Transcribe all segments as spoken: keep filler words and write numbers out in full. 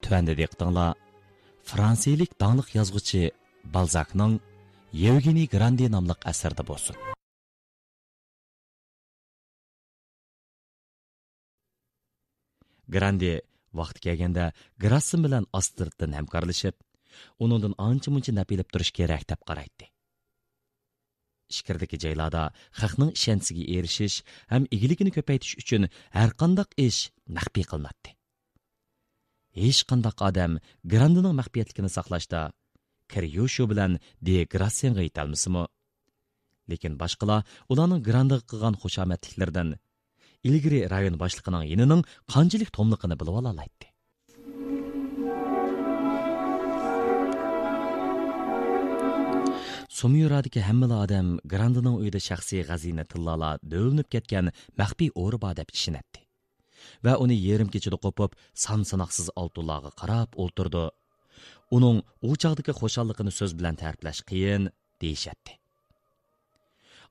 تۆۋەندە دىققىتىڭلار فرانسىيىلىك داڭلىق يازغۇچى بالزاكنىڭ يېۋگېنىي گراندې ناملىق ئەسىرىدە بولسۇن. گراندې ۋاقتى كەلگەندە گراسسېن بىلەن ئاستىرىدتىن ھەمكارلىشىپ، ئۇنىڭدىن ئانچە-مۇنچە نەپ ئېلىپ تۇرۇش كېرەك دەپ قارايتتى. ئىچكىرىدىكى جايلاردا خەقنىڭ ئىشەنچىسىگە ئېرىشىش ھەم ئىگىلىكىنى كۆپەيتىش ئۈچۈن ھەرقانداق ئىش مەخپىي قىلىناتتى. ھېچقانداق ئادەم گراندېنىڭ مەخپىيەتلىكىنى ساقلاشتا كىريوشو بىلەن دې گراسسېنغا يېتەلمىسىمۇ، لېكىن باشقىلار ئۇلارنىڭ گراندېغا قىلغان خۇشامەتلىكلىرىدىن ئىلگىرى رايون باشلىقىنىڭ يېنىنىڭ قانچىلىك توملۇقىنى بىلىۋالالايتتى. سوميۇرادىكى ھەممىلا ئادەم گراندېنىڭ ئۆيىدە شەخسىي خەزىنە تىللالا دۆۋىلىنىپ كەتكەن مەخپىي ئورا بار دەپ ئىشىنەتتى ۋە ئۇنى يېرىم كېچىدە قوپۇپ، سان-ساناقسىز ئالتۇنلارغا قاراپ ئولتۇرىدۇ. ئۇنىڭ ئۇ چاغدىكى خۇشاللىقىنى سۆز بىلەن تەرىپلەش قىيىن، دېيىشەتتى.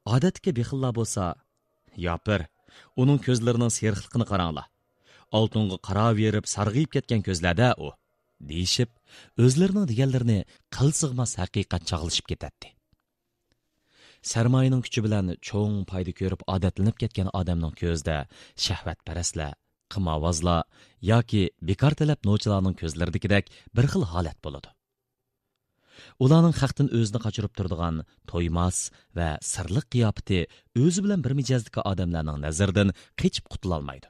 ئادەتتىكى بېخىللار بولسا، ياپىر، ئۇنىڭ كۆزلىرىنىڭ سېرىقلىقىنى قاراڭلار. ئالتۇنغا قاراۋېرىپ سارغىيىپ كەتكەن كۆزلەردە ئۇ، دېيىشىپ، ئۆزلىرىنىڭ دېگەنلىرىنى قىلچىغىماس ھەقىقەت چاغلىشىپ كېتەتتى. سەرمايىنىڭ كۈچى بىلەن چوڭ پايدا كۆرۈپ ئادەتلىنىپ كەتكەن ئادەمنىڭ كۆزىدە شەھۋەتپەرەسلەر، قىمارۋازلار ياكى بىكار تەلەپ نوچىلارنىڭ كۆزلىرىدىكىدەك بىر خىل ھالەت بولىدۇ. ئۇلارنىڭ خەقتىن ئۆزىنى قاچۇرۇپ تۇرىدىغان تويماس ۋە سىرلىق قىياپىتى ئۆزى بىلەن بىر مىجەزدىكى ئادەملەرنىڭ نەزىرىدىن قېچىپ قۇتۇلالمايدۇ.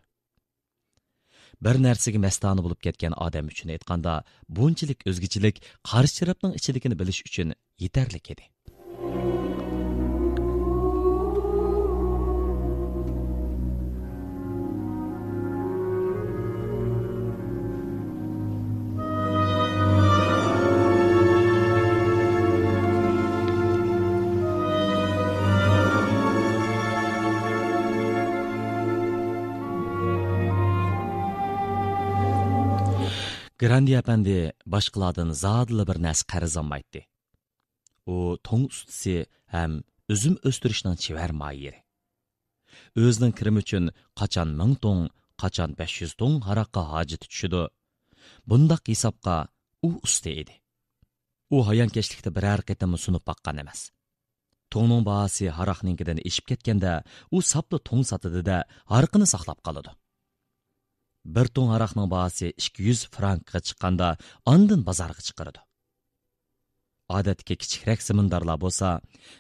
بىر نەرسىگە مەستانە بولۇپ كەتكەن ئادەم ئۈچۈن ئېيتقاندا، بۇنچىلىك ئۆزگىچىلىك قارشى تەرەپنىڭ ئىچىدىكىنى بىلىش ئۈچۈن يېتەرلىك ئىدى. گراندې ئەپەندى باشقىلاردىن زادىلا بىر نەرسە قەرز ئالمايتتى. ئۇ توڭ ئۇستىسى ھەم ئۈزۈم ئۆستۈرۈشنىڭ چېۋەر ماھىرى. ئۆزىنىڭ كىرىمى ئۈچۈن قاچان مىڭ توڭ، قاچان بەش يۈز توڭ ھاراققا ھاجىتى چۈشىدۇ. بۇنداق ھېسابقا ئۇ ئۇستا ئىدى. ئۇ ھايانكەشلىكتە بىرەر قېتىممۇ سۇنۇپ باققان ئەمەس. توڭنىڭ باھاسى ھاراقنىڭكىدىن ئېشىپ كەتكەندە، ئۇ ساپلا توڭ ساتىدۇ-دە، ھاراقنى ساقلاپ قالىدۇ. بىر توڭ ھاراقنىڭ باھاسى ئىككى يۈز فرانكقا چىققاندا، ئاندىن بازارغا چىقىرىدۇ. ئادەتتىكى كىچىكرەك زېمىندارلار بولسا،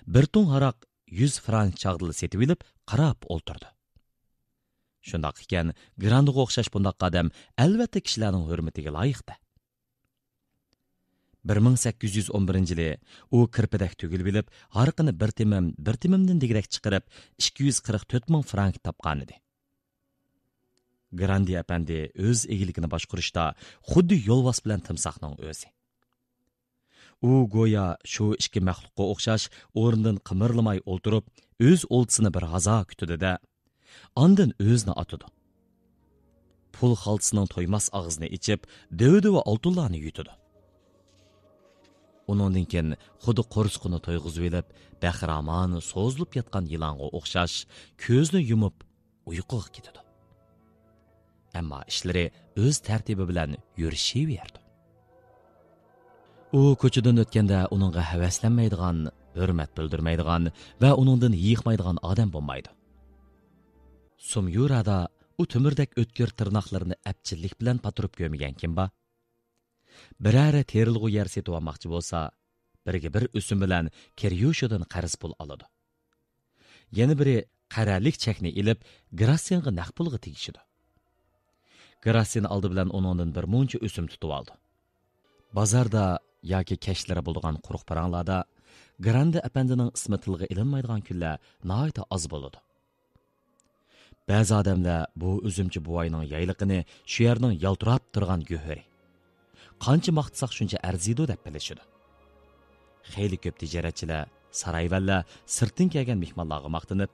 بىر توڭ ھاراق يۈز فرانك چاغدىلا سېتىۋېلىپ، قاراپ ئولتۇرىدۇ. شۇنداق ئىكەن، گراندېغا ئوخشاش بۇنداق ئادەم، ئەلۋەتتە، كىشىلەرنىڭ ھۆرمىتىگە لايىق-دە. بىر مىڭ سەككىز يۈز ئون بىرىنچى يىلى ئۇ كىرپىدەك تۈگۈلۈۋېلىپ، ھاراقنى بىر تېمىم، بىر تېمىمدىن دېگۈدەك چىقىرىپ، ئىككى يۈز قىرىق تۆت مىڭ فرانك تاپقانىدى. گراندې ئەپەندى ئۆز ئىگىلىكىنى باشقۇرۇشتا خۇددى يولۋاس بىلەن تىمساھنىڭ ئۆزى. ئۇ گويا شۇ ئىككى مەخلۇققا ئوخشاش ئورنىدىن قىمىرلىماي ئولتۇرۇپ، ئۆز ئولتىسىنى بىر ھازا كۈتىدۇ-دە، ئاندىن ئۆزىنى ئاتىدۇ. پۇل خالتىسىنىڭ تويماس ئاغزىنى ئېچىپ، دۆۋە-دۆۋە ئالتۇنلارنى يۇتىدۇ. ئۇنىڭدىن كېيىن خۇددى قورسىقىنى تويغۇزۇۋېلىپ، بەخىرامان سوزۇلۇپ ياتقان يىلانغا ئوخشاش كۆزىنى يۇمۇپ ئۇيقۇغا كېتىدۇ. ئەمما ئىشلىرى ئۆز تەرتىپى بىلەن يۈرۈشۈۋېرىدۇ. ئۇ كوچىدىن ئۆتكەندە ئۇنىڭغا ھەۋەسلەنمەيدىغان، ھۆرمەت بىلدۈرمەيدىغان ۋە ئۇنىڭدىن ھېيىقمايدىغان ئادەم بولمايدۇ. سوميۇرادا ئۇ تۆمۈردەك ئۆتكۈر تىرناقلىرىنى ئەپچىللىك بىلەن پاتۇرۇپ كۆرمىگەن كىم بار؟ بىرەرى تېرىلغۇ يەر سېتىۋالماقچى بولسا، بىرگە بىر ئۆسۈم بىلەن كىريوشودىن قەرز پۇل ئالىدۇ. يەنە بىرى قەرەلىك چەكنى ئېلىپ، گراسسېنغا نەق پۇلغا تېگىشىدۇ. گراسسېن ئالدى بىلەن ئۇنىڭدىن بىر مۇنچە ئۆسۈم تۇتۇۋالىدۇ. بازاردا ياكى كەچلىرى بولىدىغان قۇرۇق پاراڭلاردا گراندې ئەپەندىنىڭ ئىسمى تىلغا ئېلىنمايدىغان كۈنلەر ناھايىتى ئاز بولىدۇ. بەزى ئادەملەر بۇ ئۈزۈمچى بوۋاينىڭ يايلىقىنى شۇ يەرنىڭ يالتىراپ تۇرغان گۆھىرى، قانچە ماختىساق شۇنچە ئەرزىيدۇ دەپ بىلىشىدۇ. خېلى كۆپ تىجارەتچىلەر، سارايۋەنلەر سىرتتىن كەلگەن مېھمانلارغا ماختىنىپ،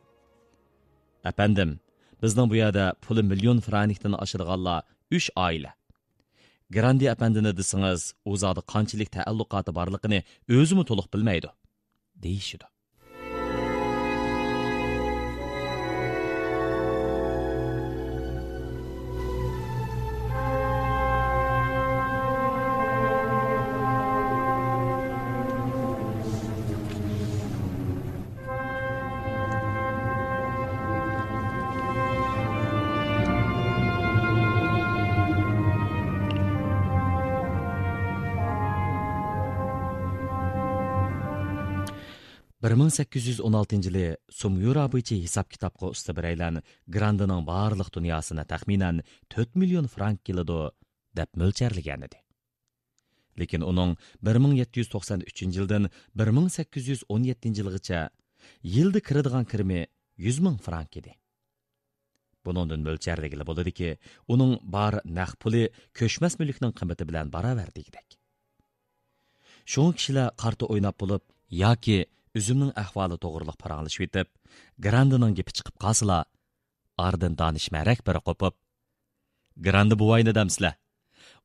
ئەپەندىم، بىزنىڭ بۇ يەردە پۇلى مىليون فرانكتىن ئاشىدىغانلار ئۈچ ئائىلە. گراندې ئەپەندىنى دېسىڭىز، ئۇ زادى قانچىلىك تەئەللۇقاتى بارلىقىنى ئۆزىمۇ تولۇق بىلمەيدۇ، دېيىشىدۇ. بىر مىڭ سەككىز يۈز ئون ئالتىنچى يىلى سۇميۇرا بويىچە ھېساب-كىتابقا ئۇستا بىرەيلەن گراندېنىڭ بارلىق دۇنياسىنى تەخمىنەن تۆت مىليون فرانك كېلىدۇ، دەپ مۆلچەرلىگەنىدى. لېكىن ئۇنىڭ بىر مىڭ يەتتە يۈز توقسان ئۈچىنچى يىلدىن بىر مىڭ سەككىز يۈز ئون يەتتىنچى يىلغىچە يىلدا كىرىدىغان كىرىمى يۈز مىڭ فرانك ئىدى. بۇنىڭدىن مۆلچەرلىگىلى بولىدۇكى، ئۇنىڭ بار نەق پۇلى كۆچمەس مۈلۈكنىڭ قىممىتى بىلەن باراۋەر دېگۈدەك. شۇڭا كىشىلەر قارتا ئويناپ بولۇپ ياكى ئۈزۈمنىڭ ئەھۋالى توغرىلىق پاراڭلىشىۋېتىپ، گراندېنىڭ گېپى چىقىپ قالسىلا، ئارىدىن دانىشمەن رەھبىرى قوپۇپ، «گراندې بوۋاينى دەمسىلە؟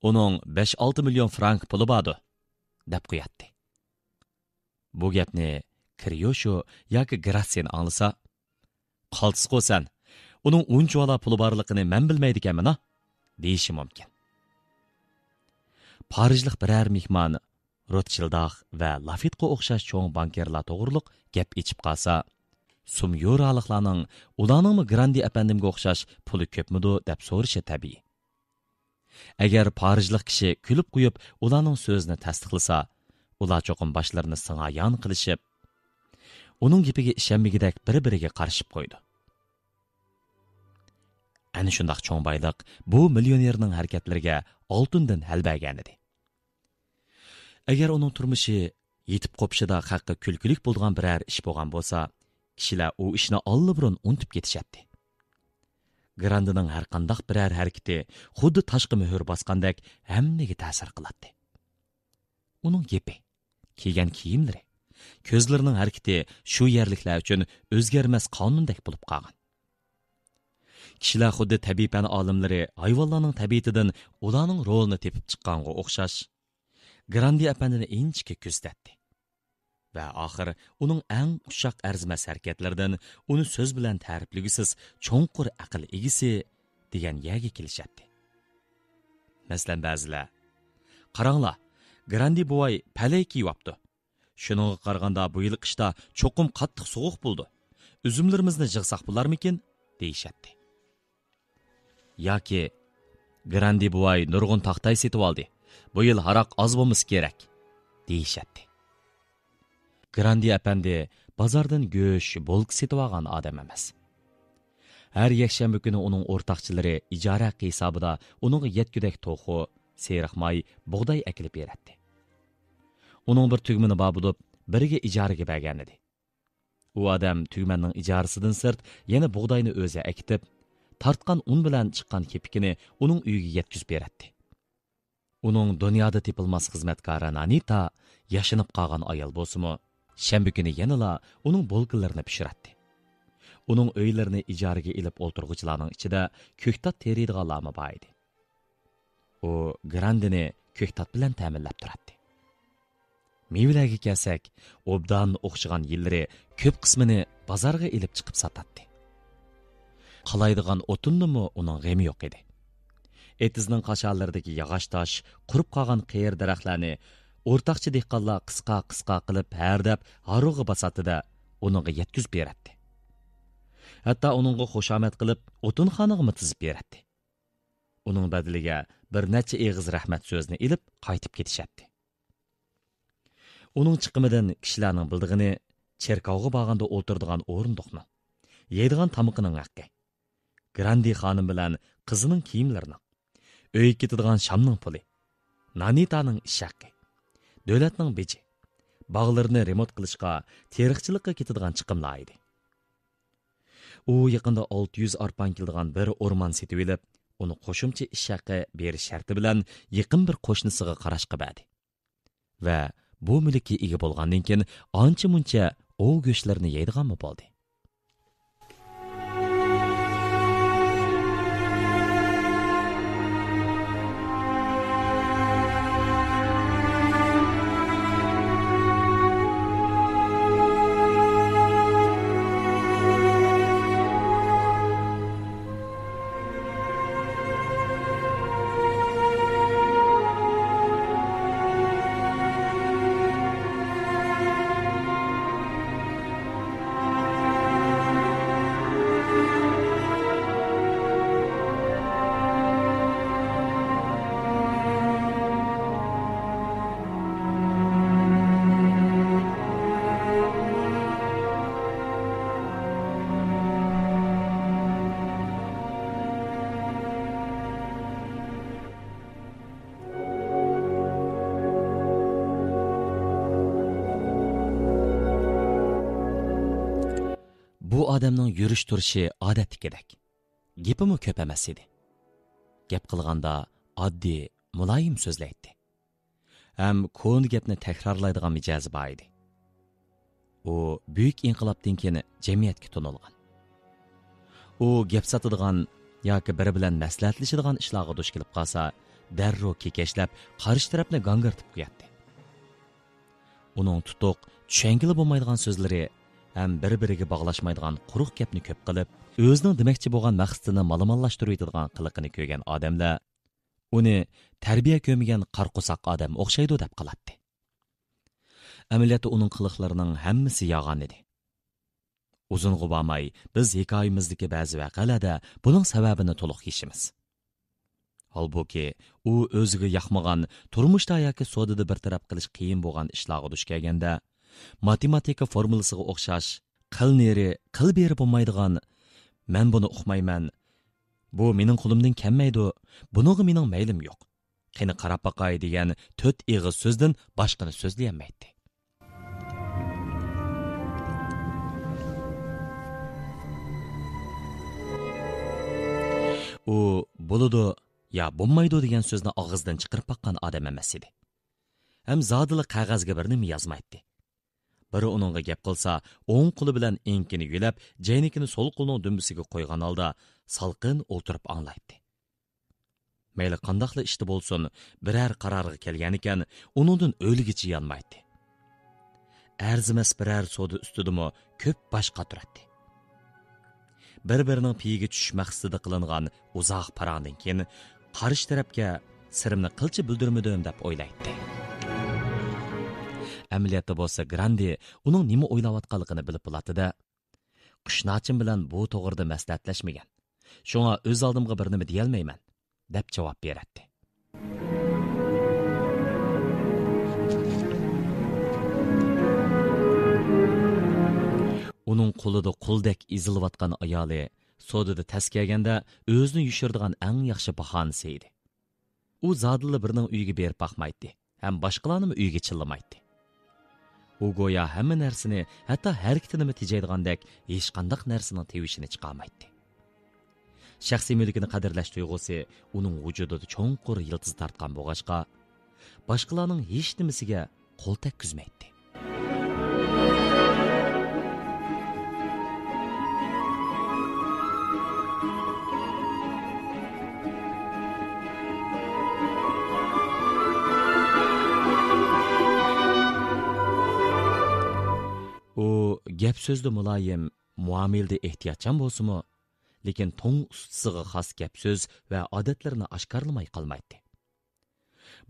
ئۇنىڭ بەش-ئالتە مىليون فرانك پۇلى باردۇ» دەپ قوياتتى. بۇ گەپنى كريوشو ياكى گراتسىيەن ئاڭلىسا، «قالتىسقۇ سەن، ئۇنىڭ ئۇنچىۋالا پۇلى بارلىقىنى مەن بىلمەيدىكەنمەن-ھە» دېيىشى مۇمكىن. پارىژلىق بىرەر مېھمان روتشىلداخ ۋە لافىتقا ئوخشاش چوڭ بانكىرلار توغرۇلۇق گەپ ئېچىپ قالسا، سۇميۇرالىقلارنىڭ ئۇلارنىڭمۇ گراندې ئەپەندىمگە ئوخشاش پۇلى كۆپمىدۇ دەپ سورىشى تەبىئىي. ئەگەر پارىژلىق كىشى كۈلۈپ قويۇپ ئۇلارنىڭ سۆزىنى تەستىقلىسا، ئۇلار چوقۇم باشلىرىنى سىڭايان قىلىشىپ، ئۇنىڭ گېپىگە ئىشەنمىگۈدەك بىر-بىرىگە قارىشىپ قويىدۇ. ئەنە شۇنداق چوڭ بايلىق بۇ مىليونېرنىڭ ھەرىكەتلىرىگە ئالتۇندىن ھەل بەرگەنىدى. ئەگەر ئۇنىڭ تۇرمۇشى يېتىپ قوپۇشىدا خەققە كۈلكىلىك بولىدىغان بىرەر ئىش بولغان بولسا، كىشىلەر ئۇ ئىشنى ئاللىبۇرۇن ئۇنتۇپ كېتىشەتتى. گراندېنىڭ ھەرقانداق بىرەر ھەرىكىتى خۇددى تاشقا مۆھۈر باسقاندەك ھەممىگە تەسىر قىلاتتى. ئۇنىڭ گېپى، كىيگەن كىيىملىرى، كۆزلىرىنىڭ ھەرىكىتى شۇ يەرلىكلەر ئۈچۈن ئۆزگەرمەس قانۇندەك بولۇپ قالغان. كىشىلەر خۇددى تەبىئىي پەن ئالىملىرى ھايۋانلارنىڭ تەبىئىتىدىن ئۇلارنىڭ رولىنى تېپىپ چىققانغا ئوخشاش، گراندې ئەپەندىنى ئىنچىكە كۆزىتەتتى. ۋە ئاخىر ئۇنىڭ ئەڭ ئۇششاق ئەرزىمەس ھەرىكەتلىرىدىن ئۇنى سۆز بىلەن تەرىپلىگۈسىز چوڭقۇر ئەقىل ئىگىسى دېگەن يەرگە كېلىشەتتى. مەسىلەن، بەزىلەر، «قاراڭلار، گراندې بوۋاي پەلەي كىيىۋاپتۇ. شۇنىڭغا قارىغاندا بۇ يىل قىشتا چوقۇم قاتتىق سوغۇق بولىدۇ. ئۈزۈملىرىمىزنى يىغساق بولارمىكىن؟» دېيىشەتتى. ياكى، «گراندې بوۋاي نۇرغۇن تاختاي سېتىۋالدى. بۇ يىل ھاراق ئاز بولمىسا كېرەك» دېيىشەتتى. گراندې ئەپەندى بازاردىن گۆش، بولكا سېتىۋالغان ئادەم ئەمەس. ھەر يەكشەنبە كۈنى ئۇنىڭ ئورتاقچىلىرى ئىجارە ھەققى ھېسابىدا ئۇنىڭغا يەتكۈدەك توخۇ، سېرىق ماي، بۇغداي ئەكېلىپ بېرەتتى. ئۇنىڭ بىر تۈگمىنى بار بولۇپ، بىرىگە ئىجارىگە بەرگەنىدى. ئۇ ئادەم تۈگمەننىڭ ئىجارىسىدىن سىرت يەنە بۇغداينى ئۆزى ئەكېتىپ، تارتقان ئۇن بىلەن چىققان كېپىكىنى ئۇنىڭ ئۆيىگە يەتكۈزۈپ بېرەتتى. ئۇنىڭ دۇنيادا تېپىلماس خىزمەتكارى نانىتا ياشىنىپ قالغان ئايال بولسىمۇ، شەنبە كۈنى يەنىلا ئۇنىڭ بولكىلىرىنى پىشۇراتتى. ئۇنىڭ ئۆيلىرىنى ئىجارىگە ئېلىپ ئولتۇرغۇچىلارنىڭ ئىچىدە كۆكتات تېرىيدىغانلارمۇ بار ئىدى. ئۇ گراندېنى كۆكتات بىلەن تەمىنلەپ تۇراتتى. مېۋىلەرگە كەلسەك، ئوبدان ئوخشىغان يىللىرى كۆپ قىسمىنى بازارغا ئېلىپ چىقىپ ساتاتتى. قالايدىغان ئوتۇندىنمۇ ئۇنىڭ غېمى يوق ئىدى. ئېتىزنىڭ قاشالىرىدىكى ياغاچ تاش، قۇرۇپ قالغان قېرى دەرەخلەرنى ئورتاقچى دېھقانلار قىسقا-قىسقا قىلىپ ھەردەپ ھارۋىغا باساتتى-دە، ئۇنىڭغا يەتكۈزۈپ بېرەتتى. ھەتتا ئۇنىڭغا خۇشامەت قىلىپ، ئوتۇنخانىغىمۇ تىزىپ بېرەتتى. ئۇنىڭ بەدىلىگە بىر نەچچە ئېغىز رەھمەت سۆزىنى ئېلىپ قايتىپ كېتىشەتتى. ئۇنىڭ چىقىمىدىن كىشىلەرنىڭ بىلىدىغىنى چېركاۋغا بارغاندا ئولتۇرىدىغان ئورۇندۇقنىڭ، يەيدىغان تامىقىنىڭ ھەققى، گراندې خانىم بىلەن قىزىنىڭ كىيىملىرىنىڭ، ئۆيگە كېتىدىغان شامنىڭ پۇلى، نانىتانىڭ ئىش ھەققى، دۆلەتنىڭ بېجى، باغلىرىنى رېمونت قىلىشقا، تېرىقچىلىققا كېتىدىغان چىقىملار ئىدى. ئۇ يېقىندا ئالتە يۈز ئارپان كېلىدىغان بىر ئورمان سېتىۋېلىپ، ئۇنى قوشۇمچە ئىش ھەققى بېرىش شەرتى بىلەن يېقىن بىر قوشنىسىغا قاراشقا بەردى. ۋە بۇ مۈلۈككە ئىگە بولغاندىن كېيىن ئانچە-مۇنچە ئوۋ گۆشلىرىنى يەيدىغانمۇ بولدى. ئادەمنىڭ يۈرۈش-تۇرۇشى ئادەتتىكىدەك. گېپىمۇ كۆپ ئەمەس ئىدى. گەپ قىلغاندا ئاددىي، مۇلايىم سۆزلەيتتى. ھەم كونا گەپنى تەكرارلايدىغان مىجەزى بار ئىدى. ئۇ بۈيۈك ئىنقىلابتىن كېيىن جەمئىيەتكە تونۇلغان. ئۇ گەپ ساتىدىغان ياكى بىرى بىلەن مەسلىھەتلىشىدىغان ئىشلارغا دۇچ كېلىپ قالسا، دەررۇ كېكەچلەپ قارشى تەرەپنى گاڭگىرىتىپ قوياتتى. ئۇنىڭ تۇتۇق، چۈشەنگىلى بولمايدىغان سۆزلىرى ھەم بىر-بىرىگە باغلاشمايدىغان قۇرۇق گەپنى كۆپ قىلىپ، ئۆزىنىڭ دېمەكچى بولغان مەقسىتىنى مالىمانلاشتۇرۇۋېتىدىغان قىلىقىنى كۆرگەن ئادەملەر ئۇنى تەربىيە كۆرمىگەن قارا قورساق ئادەم ئوخشايدۇ دەپ قالاتتى. ئەمەلىيەتتە ئۇنىڭ قىلىقلىرىنىڭ ھەممىسى يالغان ئىدى. ئۇزۇنغا بارماي، بىز ھېكايىمىزدىكى بەزى ۋەقەلەردە بۇنىڭ سەۋەبىنى تولۇق يېشىمىز. ھالبۇكى، ئۇ ئۆزىگە ياقمىغان، تۇرمۇشتا ياكى سودىدا بىر تەرەپ قىلىش قىيىن بولغان ئىشلارغا دۇچ كەلگەندە، ماتېماتىكا فورمۇلىسىغا ئوخشاش، قىل نېرى، قىل بېرى بولمايدىغان، مەن بۇنى ئۇقمايمەن، بۇ مېنىڭ قولۇمدىن كەلمەيدۇ، بۇنىڭغا مېنىڭ مەيلىم يوق، قېنى قاراپ باقاي دېگەن تۆت ئېغىز سۆزدىن باشقىنى سۆزلىيەلمەيتتى. ئۇ بولىدۇ يا بولمايدۇ دېگەن سۆزنى ئاغزىدىن چىقىرىپ باققان ئادەم ئەمەس ئىدى. ھەم زادىلا قەغەزگە بىر نېمە يازمايتتى. بىرى ئۇنىڭغا گەپ قىلسا، ئوڭ قولى بىلەن ئېڭىكىنى يۆلەپ، جەينىكىنى سول قولىنىڭ دۈمبىسىگە قويغان ھالدا سالقىن ئولتۇرۇپ ئاڭلايتتى. مەيلى قانداقلا ئىشتا بولسۇن، بىرەر قارارغا كەلگەنىكەن، ئۇنىڭدىن ئۆلگىچە يانمايتتى. ئەرزىمەس بىرەر سودا ئۈستىدىمۇ كۆپ باش قاتۇراتتى. بىر-بىرىنىڭ پېيىگە چۈشۈش مەقسىتىدە قىلىنغان ئۇزاق پاراڭدىن كېيىن، قارشى تەرەپكە سىرىمنى قىلچە بىلدۈرمىدىم دەپ ئويلايتتى. ئەمەلىيەتتە بولسا گراندې ئۇنىڭ نېمە ئويلاۋاتقانلىقىنى بىلىپ بولاتتى-دە، قۇشناچىم بىلەن بۇ توغرىدا مەسلىھەتلەشمىگەن. شۇڭا ئۆز ئالدىمغا بىر نېمە دېيەلمەيمەن، دەپ جاۋاب بېرەتتى. ئۇنىڭ قولىدا قۇلدەك ئېزىلىۋاتقان ئايالى سودىدا تەس كەلگەندە ئۆزىنى يوشۇرىدىغان ئەڭ ياخشى باھانىسى ئىدى. ئۇ زادىلا بىرىنىڭ ئۆيىگە بېرىپ باقمايتتى ھەم باشقىلارنىمۇ ئۆيىگە چىللىمايتتى. ئۇ گويا ھەممە نەرسىنى، ھەتتا ھەرىكىتىنىمۇ تېجەيدىغاندەك ھېچقانداق نەرسىنىڭ تىۋىشىنى چىقارمايتتى. شەخسىي مۈلكىنى قەدىرلەش تۇيغۇسى ئۇنىڭ ۋۇجۇدىدا چوڭقۇر يىلتىز تارتقان بولغاچقا، باشقىلارنىڭ ھېچنېمىسىگە قول تەگكۈزمەيتتى. ئۇ گەپ سۆزدە مۇلايىم، مۇئامىلىدە ئېھتىياتچان بولسىمۇ، لېكىن توڭ ئۇستىسىغا خاس گەپ سۆز ۋە ئادەتلىرىنى ئاشكارىلىماي قالمايتتى.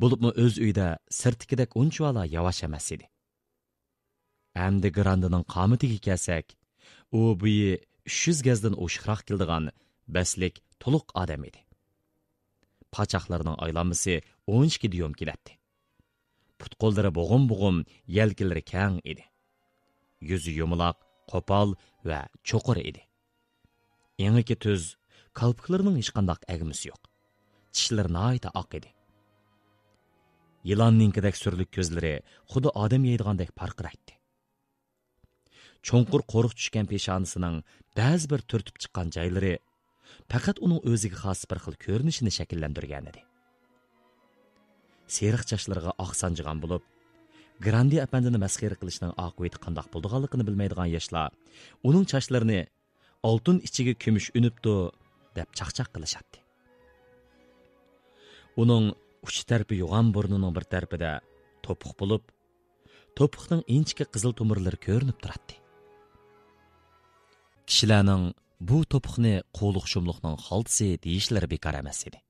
بولۇپمۇ ئۆز ئۆيىدە سىرتتىكىدەك ئۇنچىۋالا ياۋاش ئەمەس ئىدى. ئەمدى گراندېنىڭ قامىتىگە كەلسەك، ئۇ بويى ئۈچ يۈز گەزدىن ئوشۇقراق كېلىدىغان بەسلىك تولۇق ئادەم ئىدى. پاچاقلىرىنىڭ ئايلانمىسى ئون ئىككى ديۇم كېلەتتى. پۇت-قوللىرى بوغۇم-بوغۇم، يەلكىلىرى كەڭ ئىدى. يۈزى يۇمىلاق، قوپال ۋە چوقۇر ئىدى. ئېڭىكى تۈز، كالپۇكلىرىنىڭ ھېچقانداق ئەگمىسى يوق. چىشلىرى ناھايىتى ئاق ئىدى. يىلاننىڭكىدەك سۈرلۈك كۆزلىرى خۇددى ئادەم يەيدىغاندەك پارقىرايتتى. چوڭقۇر قورۇق چۈشكەن پېشانىسىنىڭ بەزى بىر تۈرتۈپ چىققان جايلىرى پەقەت ئۇنىڭ ئۆزىگە خاس بىر خىل كۆرۈنۈشىنى شەكىللەندۈرگەنىدى. سېرىق چاچلىرىغا ئاق سانجىغان بولۇپ، گراندې ئەپەندىنى مەسخىرە قىلىشنىڭ ئاقىۋىتى قانداق بولىدىغانلىقىنى بىلمەيدىغان ياشلار ئۇنىڭ چاچلىرىنى «ئالتۇن ئىچىگە كۈمۈش ئۈنۈپتۇ» دەپ چاقچاق قىلىشاتتى. ئۇنىڭ ئۇچ تەرىپى يوغان بۇرنىنىڭ بىر تەرىپىدە توپۇق بولۇپ، توپۇقنىڭ ئىنچىكە قىزىل تومۇرلىرى كۆرۈنۈپ تۇراتتى. كىشىلەرنىڭ بۇ توپۇقنى قۇۋلۇق شۇملۇقنىڭ خالتىسى دېيىشلىرى بىكار ئەمەس ئىدى.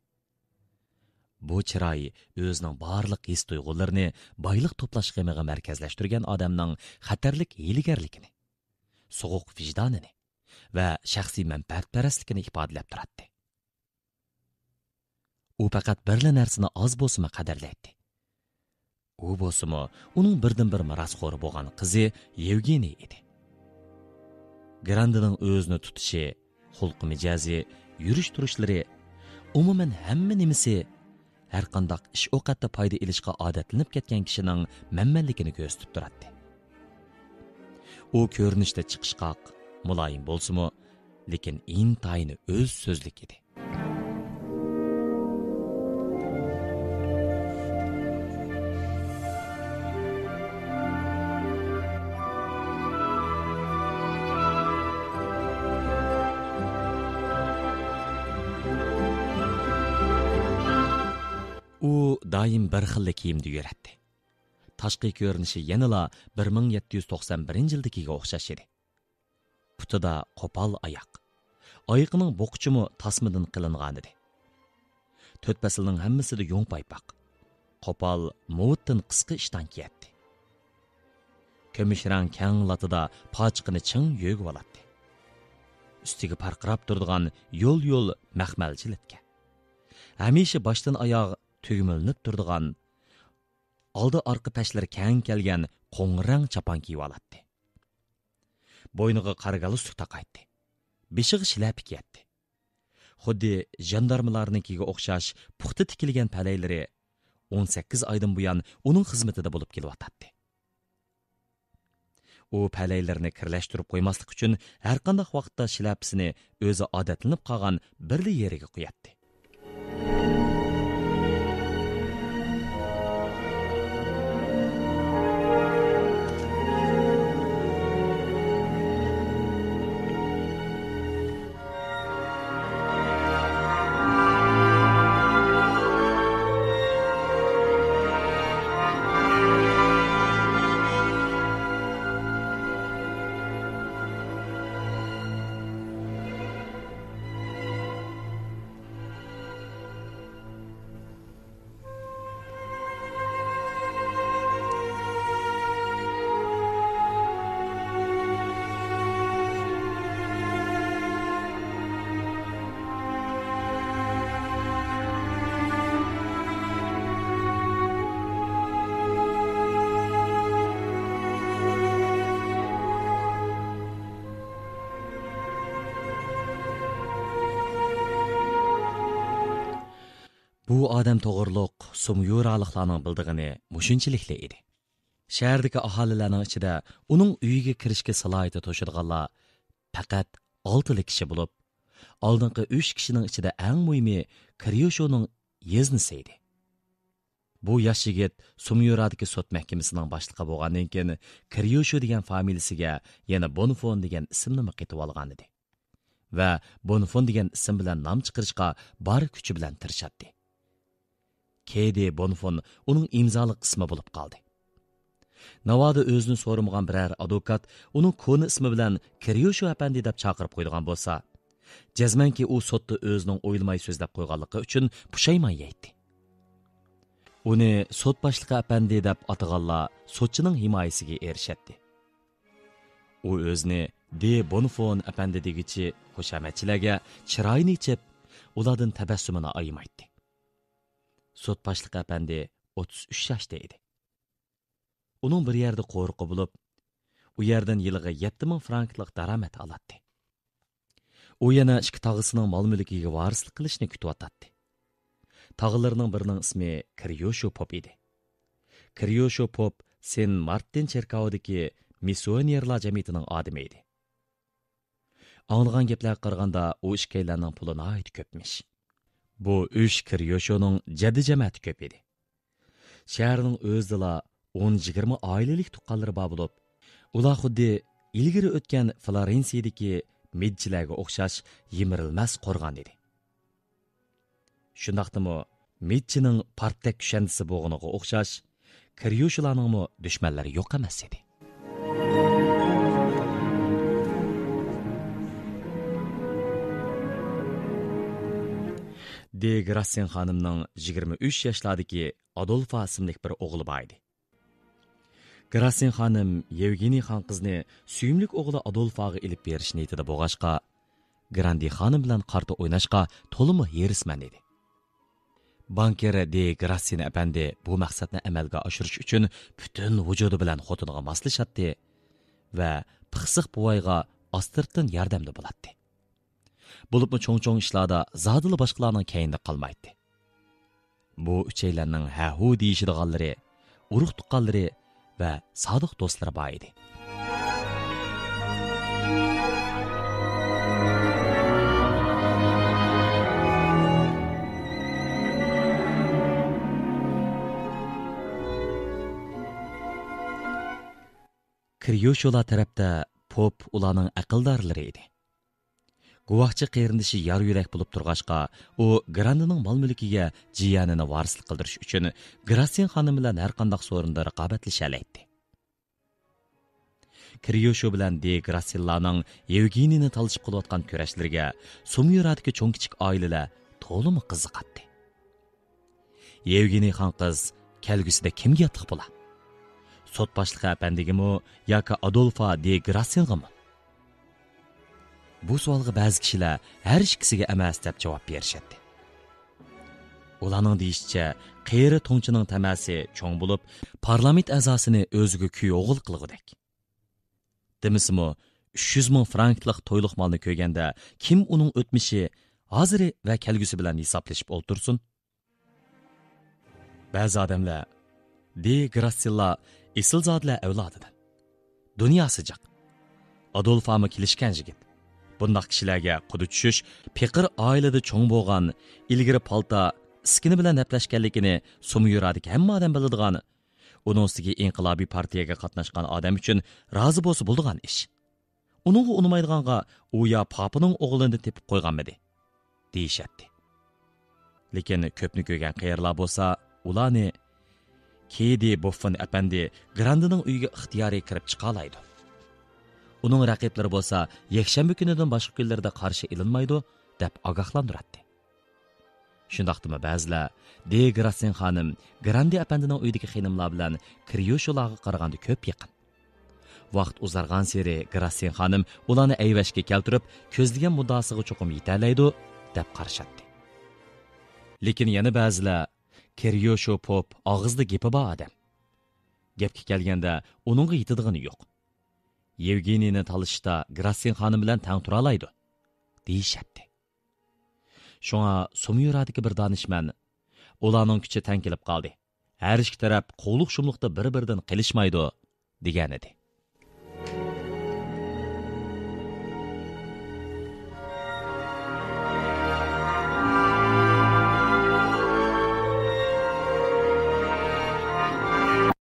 بۇ چىراي ئۆزىنىڭ بارلىق ھېس-تۇيغۇلىرىنى بايلىق توپلاش غېمىغا مەركەزلەشتۈرگەن ئادەمنىڭ خەتەرلىك ھىيلىگەرلىكىنى، سوغۇق ۋىجدانىنى ۋە شەخسىي مەنپەئەتپەرەسلىكىنى ئىپادىلەپ تۇراتتى. ئۇ پەقەت بىرلا نەرسىنى ئاز بولسىمۇ قەدىرلەيتتى. ئۇ بولسىمۇ ئۇنىڭ بىردىنبىر مىراسخورى بولغان قىزى يېۋگېنىي ئىدى. گراندېنىڭ ئۆزىنى تۇتۇشى، خۇلقى-مىجەزى، يۈرۈش-تۇرۇشلىرى، ئومۇمەن ھەممە نېمىسى ھەرقانداق ئىش-ئوقەتتە پايدا ئېلىشقا ئادەتلىنىپ كەتكەن كىشىنىڭ مەنمەنلىكىنى كۆرسىتىپ تۇراتتى. ئۇ كۆرۈنۈشتە چىقىشقاق، مۇلايىم بولسىمۇ، لېكىن ئىنتايىن ئۆز سۆزلۈك ئىدى. ئۇ دائىم بىر خىللا كىيىمدە يۈرەتتى. تاشقى كۆرۈنۈشى يەنىلا بىر مىڭ يەتتە يۈز توقسان بىرىنچى يىلدىكىگە ئوخشاش ئىدى. پۇتىدا قوپال ئاياق. ئايىقىنىڭ بوققۇچىمۇ تاسمىدىن قىلىنغانىدى. تۆت پەسىلنىڭ ھەممىسىدە يۇڭ پايپاق. قوپال موۋىتتىن قىسقا ئىشتان كىيەتتى. كۈمۈش رەڭ كەڭ لاتىدا پاچىقىنى چىڭ يۆگىۋالاتتى. ئۈستىگە پارقىراپ تۇرىدىغان يول-يول مەخمەل جىلىتكە. ھەمىشە باشتىن ئاياغ تۈگمىلىنىپ تۇرىدىغان، ئالدى ئارقا پەشلىرى كەڭ كەلگەن قوڭۇر رەڭ چاپان كىيىۋالاتتى. بوينىغا قارا گالستۇك تاقايتتى. بېشىغا شىلەپە كىيەتتى. خۇددى ژاندارمىلارنىڭكىگە ئوخشاش پۇختا تىكىلگەن پەلەيلىرى ئون سەككىز ئايدىن بۇيان ئۇنىڭ خىزمىتىدە بولۇپ كېلىۋاتاتتى. ئۇ پەلەيلىرىنى كىرلەشتۈرۈپ قويماسلىق ئۈچۈن، ھەرقانداق ۋاقىتتا شىلەپىسىنى ئۆزى ئادەتلىنىپ قالغان بىرلا يېرىگە قوياتتى. بۇ ئادەم توغرۇلۇق سۇميۇرالىقلارنىڭ بىلىدىغىنى مۇشۇنچىلىكلا ئىدى. شەھەردىكى ئاھالىلەرنىڭ ئىچىدە ئۇنىڭ ئۆيىگە كىرىشكە سالاھىيىتى توشىدىغانلار پەقەت ئالتىلا كىشى بولۇپ، ئالدىنقى ئۈچ كىشىنىڭ ئىچىدە ئەڭ مۇھىمى كىريوشۇنىڭ يېزنىسى ئىدى. بۇ ياش يىگىت سۇميۇرادىكى سوت مەھكىمىسىنىڭ باشلىقى بولغاندىن كېيىن، كىريوشۇ دېگەن فامىلىسىگە يەنە بونفون دېگەن ئىسىمنىمۇ قېتىۋالغانىدى. ۋە بونفون دېگەن ئىسىم بىلەن نام چىقىرىشقا بار كۈچى بىلەن تىرىشاتتى. كېدى بونفون ئۇنىڭ ئىمزالىق ئىسمى بولۇپ قالدى. ناۋادا ئۆزىنى سورىمىغان بىرەر ئادۋوكات ئۇنىڭ كونا ئىسمى بىلەن كىريوشو ئەپەندى دەپ چاقىرىپ قويىدىغان بولسا، جەزمەنكى ئۇ سوتتا ئۆزىنىڭ ئويلىماي سۆزلەپ قويغانلىقى ئۈچۈن پۇشايمان يەيتتى. ئۇنى سوت باشلىقى ئەپەندى دەپ ئاتىغانلار سوتچىنىڭ ھىمايىسىگە ئېرىشەتتى. ئۇ ئۆزىنى دې بونفون ئەپەندى دېگۈچى خۇشامەتچىلەرگە چىرايىنى ئېچىپ، ئۇلاردىن تەبەسسۇمىنى ئايىمايتتى. سوت باشلىقى ئەپەندى ئوتتۇز ئۈچ ياشتا ئىدى. ئۇنىڭ بىر يەردە قورۇقى بولۇپ، ئۇ يەردىن يىلىغا يەتتە مىڭ فرانكلىق دارامەت ئالاتتى. ئۇ يەنە ئىككى تاغىسىنىڭ مال-مۈلكىگە ۋارىسلىق قىلىشنى كۈتۈۋاتاتتى. تاغىلىرىنىڭ بىرىنىڭ ئىسمى كىريوشو پوپ ئىدى. كىريوشو پوپ سېن مارتىن چېركاۋىدىكى مىسسىونېرلار جەمئىيىتىنىڭ ئادىمى ئىدى. ئاڭلىغان گەپلەرگە قارىغاندا، ئۇ ئىككىيلەننىڭ پۇلى ناھايىتى كۆپمىش. بۇ ئۈچ كىريوشونىڭ جەددى جەمەتى كۆپ ئىدى. شەھەرنىڭ ئۆزىدىلا ئون يىگىرمە ئائىلىلىك تۇغقانلىرى بار بولۇپ، ئۇلار خۇددى ئىلگىرى ئۆتكەن فلورېنسىيەدىكى مېدىچىلەرگە ئوخشاش يىمىرىلمەس قورغان ئىدى. شۇنداقتىمۇ مېدىچىنىڭ پارتتەك كۈشەندىسى بولغىنىغا ئوخشاش، كىريوشلارنىڭمۇ دۈشمەنلىرى يوق ئەمەس ئىدى. دې گراسسېن خانىمنىڭ يىگىرمە ئۈچ ياشلاردىكى ئادولفا ئىسىملىك بىر ئوغلى بار ئىدى. گراسسېن خانىم يېۋگېنىي خان قىزنى سۆيۈملۈك ئوغلى ئادولفاغا ئېلىپ بېرىش نىيىتىدە بولغاچقا، گراندى خانىم بىلەن قارتا ئويناشقا تولىمۇ ھېرىسمەن ئىدى. بانكىر دې گراسسېن ئەپەندى بۇ مەقسەتنى ئەمەلگە ئاشۇرۇش ئۈچۈن پۈتۈن ۋۇجۇدى بىلەن خوتۇنىغا ماسلىشاتتى ۋە پىخسىق بوۋايغا ئاستىرتتىن ياردەمدە بولاتتى. بولۇپمۇ چوڭ-چوڭ ئىشلاردا زادىلا باشقىلارنىڭ كەينىدە قالمايتتى. بۇ ئۈچەيلەننىڭ ھە-ھۇ دېيىشىدىغانلىرى، ئۇرۇق-تۇغقانلىرى ۋە سادىق دوستلىرى بار ئىدى. كريوشولا تەرەپتە پوپ ئۇلارنىڭ ئەقىلدارلىرى ئىدى. گۇۋاھچى قېرىندىشى يار يۈرەك بولۇپ تۇرغاچقا، ئۇ گراندىنىڭ مال مۈلكىگە جىيەنىنى ۋارىسلىق قىلدۇرۇش ئۈچۈن گراسسىن خانىم بىلەن ھەر قانداق سورۇندا رىقابەتلىشەلەيتتى. كريوشو بىلەن دې گراسسىنلارنىڭ يېۋگېنىينى تالىشىپ قىلىۋاتقان كۈرەشلىرىگە سۇميۇرادىكى چوڭ كىچىك ئائىلىلەر تولىمۇ قىزىقاتتى. يېۋگېنىي خان قىز كەلگۈسىدە كىمگە ياتلىق بولا؟ سوت باشلىقى ئەپەندىگىمۇ ياكى ئادولفا دې گراسسىنغىمۇ؟ بۇ سوئالغا بەزى كىشىلەر ھەر ئىككىسىگە ئەمەس دەپ جاۋاب بېرىشەتتى. ئۇلارنىڭ دېيىشىچە، قېرى تۇڭچىنىڭ تەمەسى چوڭ بولۇپ، پارلامېنت ئەزاسىنى ئۆزىگە كۈيئوغۇل قىلغۇدەك. دېمىسىمۇ، ئۈچ يۈز مىڭ فرانكلىق تويلۇق مالنى كۆرگەندە، كىم ئۇنىڭ ئۆتمۈشى، ھازىرى ۋە كەلگۈسى بىلەن ھېسابلىشىپ ئولتۇرسۇن؟ بەزى ئادەملەر، دې گراسسىنلار ئېسىلزادىلەر ئەۋلادىدىن، دۇنياسى جىق، ئادولفامۇ كېلىشكەن يىگىت، بۇنداق كىشىلەرگە قۇدۇ چۈشۈش، پېقىر ئائىلىدە چوڭ بولغان، ئىلگىرى پالتا، ئىسكىنە بىلەن نەپلەشكەنلىكىنى سۇميۇرادىكى ھەممە ئادەم بىلىدىغان، ئۇنىڭ ئۈستىگە ئىنقىلابىي پارتىيەگە قاتناشقان ئادەم ئۈچۈن رازى بولسا بولىدىغان ئىش. ئۇنىڭغا ئۇنىمايدىغانغا ئۇ يا پاپىنىڭ ئوغلىنى تېپىپ قويغانمىدى، دېيىشەتتى. لېكىن كۆپنى كۆرگەن قېرىلار بولسا، ئۇلارنى كېدى بوففىن ئەپەندى گراندىنىڭ ئۆيىگە ئىختىيارىي كىرىپ چىقالايدۇ. ئۇنىڭ رەقىبلىرى بولسا يەكشەنبە كۈنىدىن باشقا كۈنلىرىدە قارشى ئېلىنمايدۇ، دەپ ئاگاھلاندۇراتتى. شۇنداقتىمۇ بەزىلەر دې گراسسىن خانىم گراندې ئەپەندىنىڭ ئۆيىدىكى خېنىملار بىلەن كريوشولارغا قارىغاندا كۆپ يېقىن. ۋاقىت ئۇزارغانسېرى گراسسىن خانىم ئۇلارنى ئەيۋەشكە كەلتۈرۈپ، كۆزلىگەن مۇددىئاسىغا چوقۇم يېتەلەيدۇ، دەپ قارىشاتتى. لېكىن يەنە بەزىلەر، كريوشو پوپ ئاغزىدا گېپى بار ئادەم. گەپكە كەلگەندە، ئۇنىڭغا يېتىدىغىنى يوق. يېۋگېنىينى تالىشىشتا گراسسىن خانىم بىلەن تەڭ تۇرالايدۇ، دېيىشەتتى. شۇڭا سۇميۇرادىكى بىر دانىشمەن، ئۇلارنىڭ كۈچى تەڭ كېلىپ قالدى، ھەر ئىككى تەرەپ قۇۋلۇق شۇملۇقتا بىر-بىرىدىن قېلىشمايدۇ، دېگەنىدى.